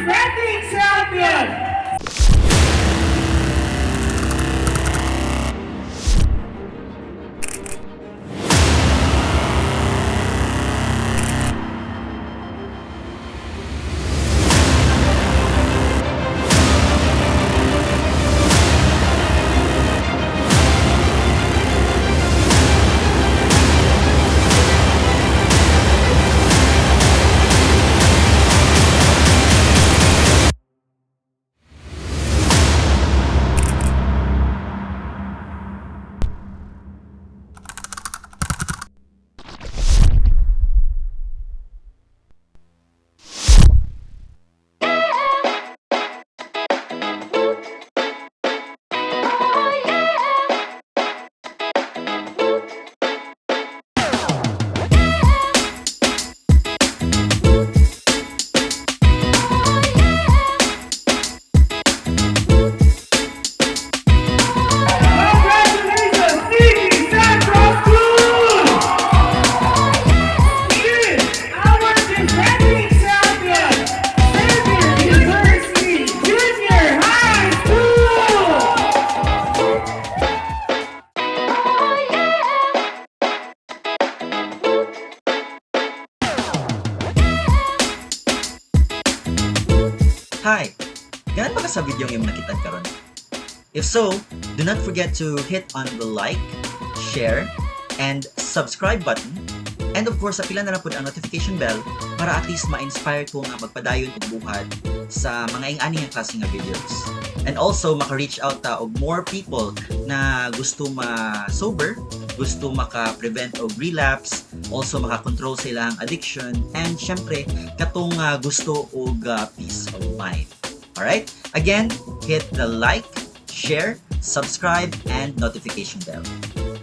Defending champion, Congratulations, CG Central School! Is our defending champion, Xavier University Junior High School! Hi! Ganahan ba ka sa video nga imong nakitaan karon? If so, do not forget to hit on the like, share, and subscribe button. And of course, apila na lang pud ang notification bell para at least ma-inspire ko nga magpadayon og buhat sa mga ing-ani nga klase nga videos. And also, maka-reach out ta og more people na gusto ma-sober, gusto maka-prevent og relapse, also maka-control sa ilang addiction, and syempre, katong gusto og peace of mind. Alright? Again, hit the like, share, subscribe, and notification bell.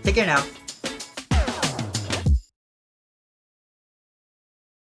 Take care now.